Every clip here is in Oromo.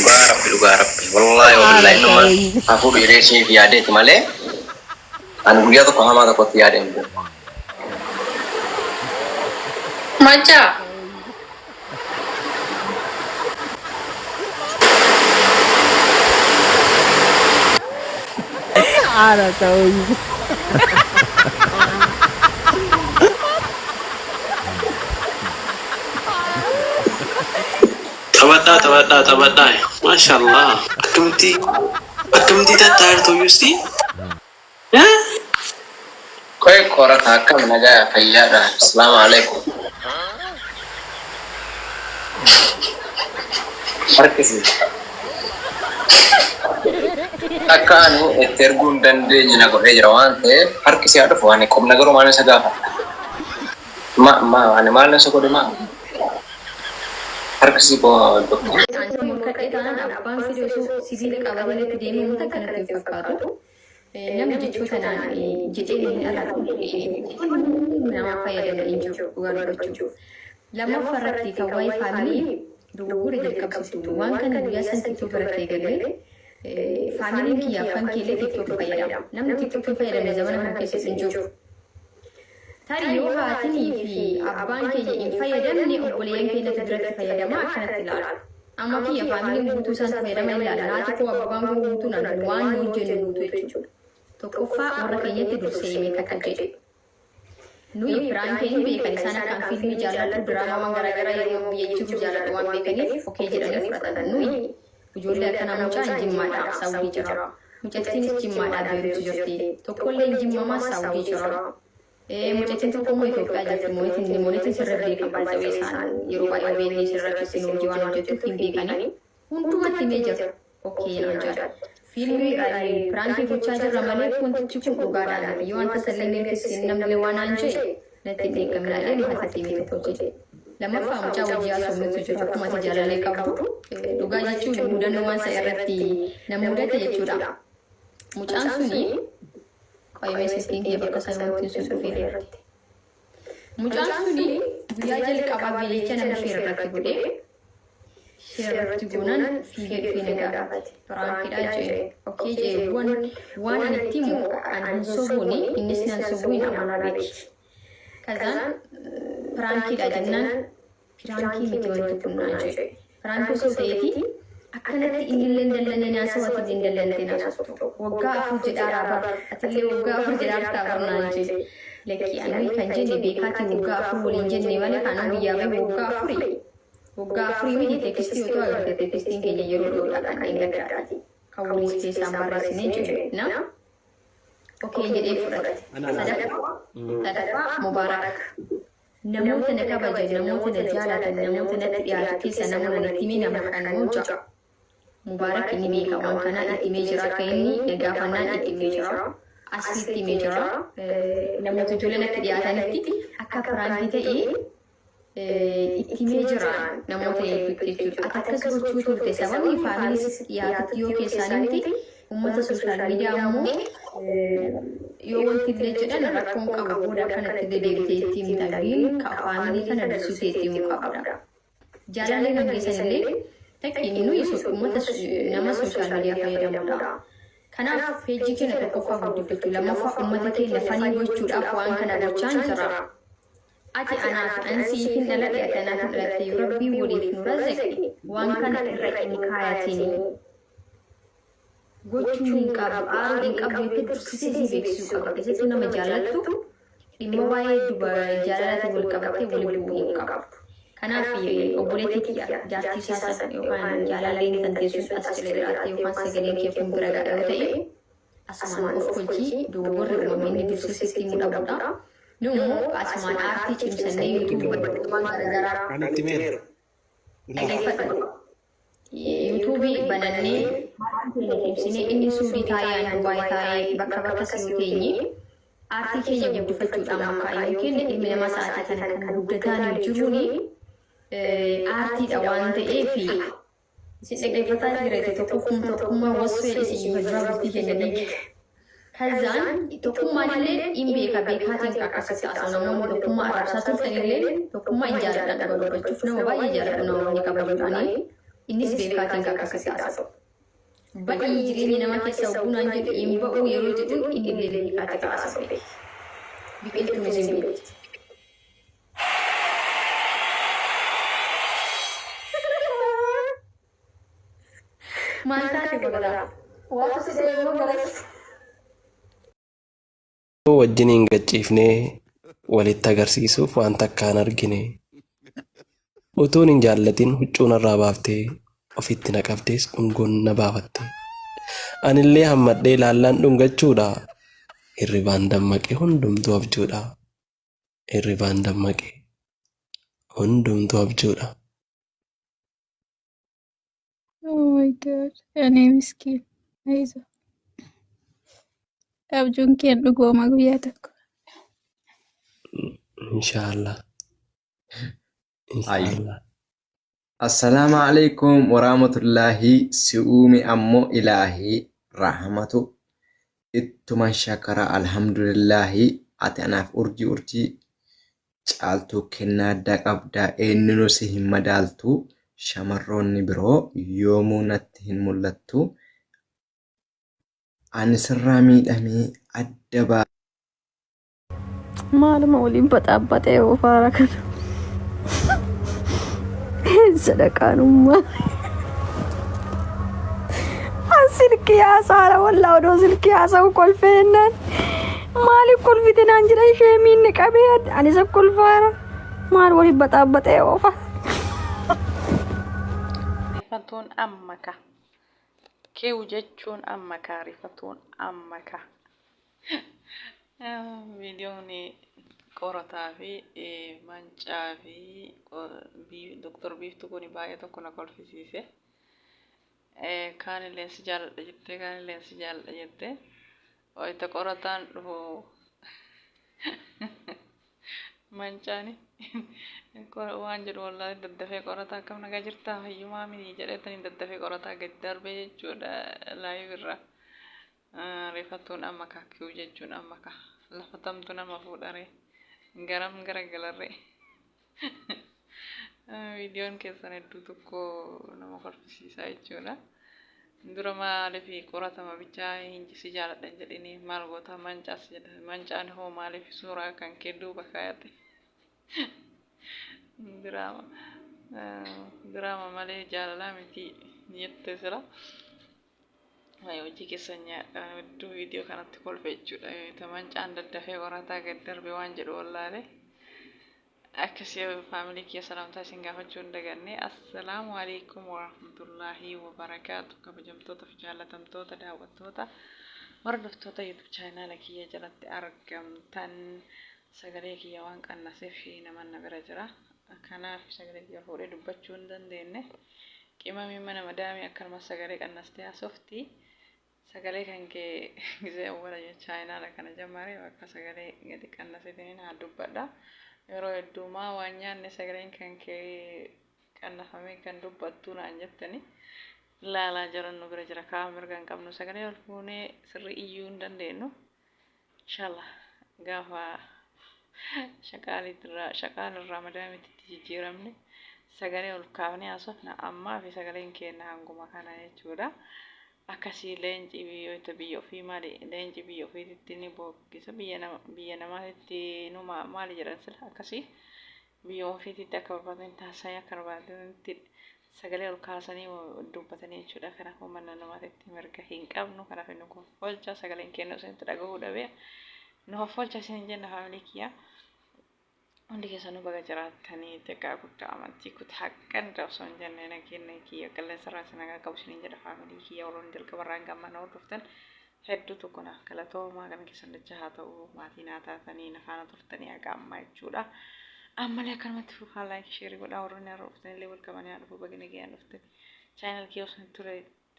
Dhugaa rabbi dhugaa rabbi wallaahi Haala wabillaahi innummaan ta'e. haa fuudhu jedhee isiniif yaadeeti malee ani guyyaa tokko hamaa tokkotti yaadee hin beeku. Macaa. Haala ta'e. Taphadhaa taphadhaa taphadhaa mashallah akkamitti akkamitti tattaa jirtu yusti Qoy korata akkam nagaa fayyaadha asalaamu alaikum harkisi akka ani itti erguu hin dandeenye na godhee jira waan ta'eef harkisi haa dhufu ani qubna garuu maal isa gaafadha ma ma ani maal isa godhe ma harkisi boo doktor. Ani morkadhee taanaan abbaan fedhe osoo sibiila qabatee natti deemee wanta akka natti hin fakkaatu. Namni jechoota naan jedhee na hin arrabne namaa fayyadame hin jiru dhugaa dubbachuuf. Lammaffaa irratti kan waa'ee faamilii dogoggora jalqabsitu waan kana guyyaa san tiktok irratti eegalee faamiliin kiyya afaan keellee tiktok fayyadama. Namni tiktok hin fayyadamne zamana kana keessa hin jiru. Tarii yoo haatinii fi abbaan keenya hin fayyadamne obboleeyyan keenyatu biratti fayyadama akkanatti ilaalu. Amma kiyya faamiliin guutuu isaantu fayyadama hin ilaala. Haati koo abbaan koo guutuu naan waan nu hojjennu guutuu jechuudha. Tokkoffaa warra keenyatti dursee himee takka jedhe. Nuyi piraankii hin beekan isaan akkaan fiilmii jaalladhu diraamaa waan garaagaraa yeroo biyya jiru jaalladhu waan beekaniif okee jedhanii fudhatan. Nuyi ijoollee akkanaa mucaan jimmaadha saawudii jira. Mucattiinis jimmaadha beeruutu jirti. Tokkolleen jimmamaa saawudii jira. Mucattiin tokko immoo Itoophiyaa jirti. Moonitiin moonitiin sirra beekan baay'ee isaan yeroo baay'ee OBN sirratti isin hojii waan hojjettuuf hin beekanii. Hundumatti himee jira. Okay naan jedha. Fiilmii piraankii gochaa jirra malee wantichi kun dhugaadhaan miti. Yoo wanta sallee keessi namni waan naan jedhe natti hin dheekkaminaa jedhee maatiitti himee tokko jedhe. Lammaffaa mucaa wajjii haasofnutu jira. Akkuma ati jaalallee qabdu dhugaa jechuun mudannoo waan isa irratti na mudate jechuudha. Mucaan suni qoyimee silkiin kee bakka sana wanti sun dhufee irratti. Mucaan suni guyyaa jalqabaa viidicha nama ishee irratti godhee ishee irratti goonaan fiigee dhufee na gaafate. Piraankiidha jee. Okay jee waan waan ani itti himu ani hin sobuuni innis nan sobuu hin amanaa beeki. Kazaan piraankiidha jennaan piraankii miti wanti kun naan jedhe. Piraankii osoo ta'eeti akkanatti innillee hin dallannee naasoo atillee hin dallantee naasoftu. Waggaa afur jedhaaraa bar atillee waggaa afur jedhaartaa bar naan jedhe. Lakkii anuu kan jenne beekaatii waggaa afur waliin jenne malee kaanuu biyyaa bahe waggaa afuri. Waggaa afurii miti teekistii otoo agarte teekistiin keenya yeroo dhiyoodha kan dheengaddaati. Kan waliis keessaan barreessinee jedhe na. Okee jedhee fudhate. Sadaffaa sadaffaa Mubaarak. Namoota na kabajan, namoota na jaalatan, namoota natti dhiyaatu keessa namoonni itti himee nama kan moo ja'a. Mubaarak ni beeka waan kanaa itti himee jira akka inni na gaafannaan itti himee jira. Asliitti himee jira. Namoota ijoollee natti dhiyaatanitti akka piraankii ta'e itti himee jira namoota hedduutti jechuudha. Ati akkas gochuu turte sababni faamilii sitti dhiyaatutti yoo keessaan himte uummata sooshaal miidiyaa immoo yoo wanti illee jedhan rakkoon qabu booda akkanatti illee deebitee itti himta giin ka faamilii kana dursitee itti himuu qabda. Jaalallee kan keessan illee takki nuyi uummata nama sooshaal miidiyaa fayyadamudha. Kanaaf peejii keenya tokkoffaa guddifachuu lammaffaa uummata keenya fanii gochuudhaaf waan kana gochaan jira. Ati anaaf an siifin dhaladhe ati anaaf hin dhalatte yoo rabbiin waliif nu razaqe waan kana irra hin kaayatini. Gochuu hin qabdu aaruu hin qabdu jettee dursitee si beeksisuu qabda. Keessattuu nama jaallattu dhimma waa'ee duba jaalalaatiin wal qabattee wali bu'uu hin qabdu. Kanaaf obboleettii tiyya jaartii isaa san yookaan jaalalleen tantee sun as jala jiraatte yookaan sagaleen kee kun bira ga'a yoo ta'e asumaan of kolchii dogoggorri uumame inni dursee sitti himuu dhabuudha. Nu immoo asumaan aartii cimsannee yuutuubii waan garaagaraa Ani itti meera. dhageeffadhu. Yuutuubii banannee aartii keenya cimsinee inni suudii taa'ee an Dubaay taa'ee bakka bakka si yoo teenye aartii keenya guddifachuudhaan makkaayyoon keenya ilmi namaa sa'aatii kana kan guddataa jiruuni aartiidha waan ta'eef isin dhaggeeffataa jirete tokkummaa tokkummaa wasfee isin ifa duraa bultii keenya diige. Kazaan tokkummaan illee hin beeka beekaatiin kan akkasitti haasa'u namoonni tokkummaa arrabsaa turtan illee tokkummaa hin jaalladhan dhuga dubbachuuf nama baay'ee jaalladhu nama baay'ee kabajuudhaani. Innis beekaatiin kan akkasitti haasa'u. Ba'ii jireenya namaa keessa hogguu naan jedhu hin ba'uu yeroo jedhuun inni illee beekaati kan haasa'u beeki. Biqiltuunis hin beekti. Maal taate babalaa? Waatu si dha'e moo gara Wajjiniin gad ciifnee walitti agarsiisuuf waan takka hin argine. Utuun hin jaallatin huccuu narraa baaftee ofitti na qabdees dhungoon na baafatte. Anillee hammadhee laallaan dhungachuudha. Hirribaan dammaqe hundumtuu abjuudha. Hirribaan dammaqe hundumtuu abjuudha. Oh my God. Ani miskiin. Ayizo. Abjuun keen dhugooma guyyaa tokko. Inshaallah. Ay. Inshaallah. Assalaamu alaikum warahmatullaahi. Si uume ammoo ilaahi rahmatu ittuma shakara alhamdulillaahi. Ati anaaf urjii urjii caaltuu kennaa addaa qabda, eenyunuu si hin madaaltu, shamarroonni biroo yoomuu natti hin mul'attu, ani sirraa miidhamee adda baa. Maaluma waliin baxaabbaxee oofaara kana. Sadaqaanummaa. Silkii haasaara wallaa odoo silkii haasa'u kolfee jennaan. Maaliif kolfite naan jedha ishee miinni qabee anis kolfaara. Maal waliin baxaabbaxee oofa. Rifatuun amma ka. Kiw jechuun amma ka rifatuun amma ka. Viidiyoon qorataa fi mancaa fi Doktor Biiftuu kun baay'ee tokko na kolfisiise. Kaanillee si jaaladha jettee kaanillee si jaaladha jettee wayita qorataan dhufu mancaani waan jedhu wallaahi daddafee qorataa akkam nagaa jirtaa fayyumaa mini jedheetanii daddafee qorataa gadi darbee jechuudha laayiv irraa. Rifatuun amma ka kiw jechuun amma ka lafa tamtu nama fuudharee garam gara galarree. Viidiyoon keessan hedduu tokko nama kolfisiisaa jechuudha. Dura maaliif qoratama bichaa hin si jaaladha hin jedhini maal goota mancaas jedha mancaan hoo maaliif suuraa kan kee duuba kaayate. Diraama diraama malee jaalalaa miti jette sila. Hojii keessan nyaadha hedduu viidiyoo kanatti kolfe jechuudha. Mancaan daddafee qorataa gad darbe waan jedhu wallaalee. Akkasii faamilii kiyya salaamtaa isin gaafachuu hin daganne. Assalaamu alaikum warahmatullaahi wabarakaatu. Kabajamtoota fi jaallatamtoota daawwattoota hordoftoota YouTube chaanaala kiyya jalatti argamtan sagalee kiyya waan qannaseef nama na bira jira. Kanaaf sagalee kiyya fuudhee dubbachuu hin dandeenye. Qimamii mana madaamii akkanuma sagalee qannastee haasofti. Sagalee kan kee gisee awwala chaayinaala kana jammare bakka sagalee gadi qannaseetiin haa dubbadha. Yeroo hedduu maa waan nyaanne sagaleen kan kee qannafamee kan dubbattu naan jettani. Laalaa jiran nu bira jira kaa'aa mirga hin qabnu sagalee ol fuunee sirrii iyyuu hin dandeenyu. Inshallah gaafa shaqaalitirraa shaqaalirraa madaamitti jijjiiramne sagalee ol kaafnee haasofna ammaa fi sagaleen keenya hanguma kana jechuudha. Akkasii leenci biyyoota biyya ofii maali leenci biyya ofiititti ni bookkisa biyya nama biyya namaatitti numa maali jedhan sila akkasii biyya ofiititti akka barbaadan taasisanii akka barbaadanitti sagalee ol kaasanii dubbatanii jechuudha. Kanaafuu mana namaatitti mirga hin qabnu. Kanaaf nu hoffolcha sagaleen keenya isinitti dhagahuu dhabee nu hoffolcha isin jenna faamilii kiyya. Hundi keessanuu baga jiraattanii xiqqaa guddaa amantii kutaa ganda osoo hin jenne nageenya kiyya qilleensa irraa isin nagaa qabu isiniin jedha faamilii kiyya warroonni jalqaba irraa hanga ammaa na hordoftan hedduu tokko naaf galatoomaa kan keessan dachaa haa ta'u maatii naa taatanii na faana turtanii haga ammaa jechuudha. Ammallee akkanumatti fufaa like share godhaa warroonni har'a dhuftanillee welcome haa dhufu baga nagayaan dhuftan. Channel kiyya osoo hin ture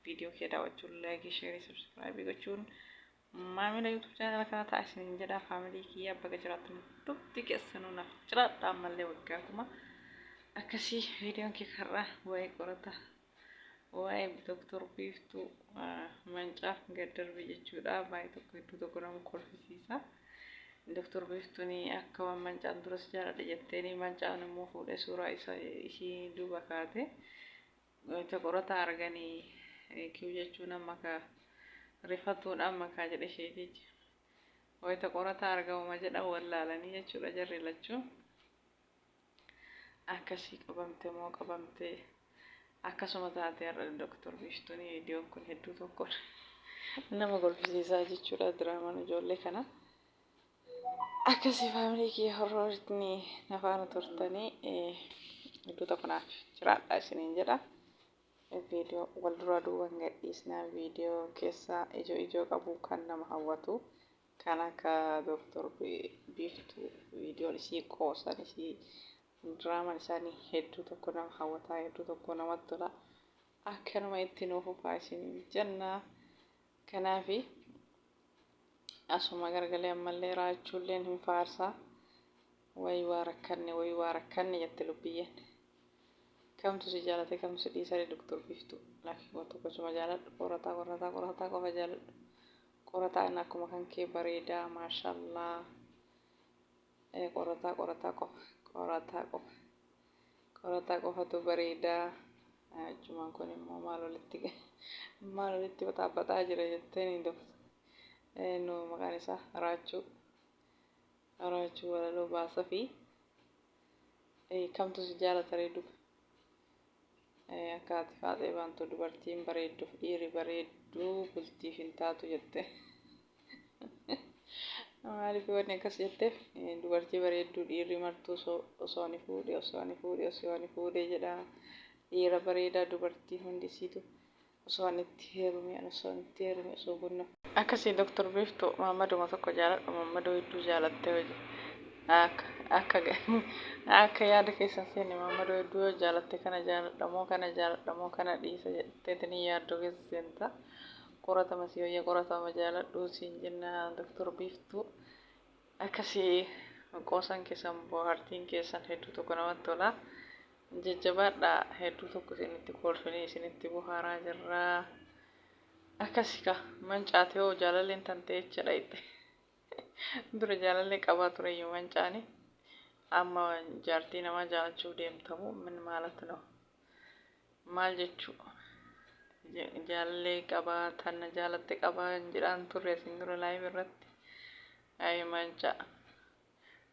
viidiyoo kiyya daawwachuun like share subscribe gochuun maamila YouTube channel kana ta'a isiniin jedha faamilii kiyya baga jiraattan dubbi keessanuu naaf jiraadha ammallee waggaa kuma akkasii viidiyoon kee karraa waa'ee qorata waa'ee Doktor Biiftuu mancaaf gad darbe jechuudha baay'ee tokko hedduu tokko nama kolfisiisa. Doktor Biiftuun akka waan mancaan duras jaaladha jetteeni mancaan immoo fuudhee suuraa isa ishii duuba kaate. Wayita qorataa arganii kiw jechuun amma ka rifatuun amma kaa jedhe isheetichi. Wayita qorataa argamuma jedhan wallaalanii jechuudha jarri lachuu. Akkasii qabamte moo qabamte akkasuma taate har'a Doktor Biiftuun. Viidiyoon kun hedduu tokko nama kolfisiisaa jechuudha, diraamaan ijoollee kana. Akkasii family kiyya, horroorni nafaana turtanii hedduu tokko naaf jiraadha isiniin jedha. Viidiyoo wal duraa duuban gadhiisnaa, viidiyoo keessaa ijoo ijoo qabu kan nama hawwatu, kan akka Doktor Biiftuu, viidiyoon isii, qoosan isii, diraamaan isaanii hedduu tokko nama hawwataa, hedduu tokko namatti tola. Akkanuma itti nuuf fufaa isiniin jenna. Kanaafi asuma gargalee ammallee raachuulleen hin faarsaa. Wayi waa rakkanne, wayi waa rakkanne jette lubbiyyeen. Kamtu si jaalate, kamtu si dhiisare, Doktor Biiftuu? Laakiin waan tokkochuma jaaladhu, qorataa, qorataa, qorataa qofa jaaladhu. Qorataan akkuma kan kee bareedaa, maashallaa. Qorataa, qorataa qofa, qorataa qofa, qorataa qofatu bareedaa. Achumaan kun immoo maal walitti baxaabaxaa jira jetteen doktor. Nu maqaan isaa Raachuu. Raachuu walaloo baasa fi kamtu si jaalata ree duba? Akka ati faaxee baantu dubartiin bareedduuf dhiirri bareedduu bultiif hin taatu jette. Maaliif wanni akkas jetteef, dubartii bareedduu dhiirri martuu osoo ani fuudhe, osoo ani fuudhe, osoo ani fuudhe jedha. Dhiira bareedaa dubartii hundi isiitu osoo ani itti heerume, osoo ani itti heerume, osoo bunna. Akkasii Doktor Biiftuu, Maammaduma tokko jaaladhu, Maammadoo hedduu jaalattee hojii. Akka akka yaada keessan seenne, Maammadoo hedduu yoo jaalatte, kana jaaladha moo kana jaaladha moo kana dhiisa jetteetini yaaddoo keessa seenta. Qoratama si wayya, qoratama jaaladhu siin jenna, Doktor Biiftuu. Akkasii qoosan keessan, bohaartiin keessan hedduu tokko namatti tola. Jajjabaadha, hedduu tokko isinitti kolfinee isinitti bohaaraa jirra. Akkasii ka mancaate hoo jaalalleen tan ta'e jechaadha itti. Dura jaalallee qabaa tureyyuu mancaani. Amma jaartii namaa jaalachuuf deemtamu min maalatti no? Maal jechuu? Jaalallee qabaa, tanna jaalatte qabaa jedhaan turre asin dura live irratti. Ayi mancaa.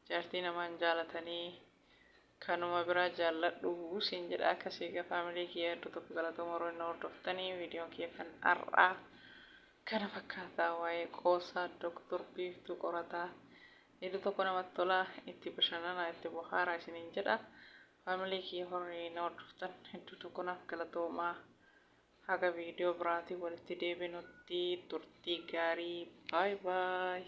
Jaartii namaan jaalatanii kanuma biraa jaalladhu siin jedha. Akkasii egaa family kiyya, hedduu tokko galatooma yeroo inni hordoftanii. Viidiyoon kiyya kan har'aa kana fakkaataa, waa'ee qoosaa Doktor Biiftuu qorataa, hedduu tokko namatti tola, itti bashannanaa, itti bohaaraa isiniin jedha. Family kiyya horrii na hordoftan, hedduu tokko naaf galatoomaa. Haga viidiyoo biraatiin walitti deebinutti turtii gaarii, bye bye.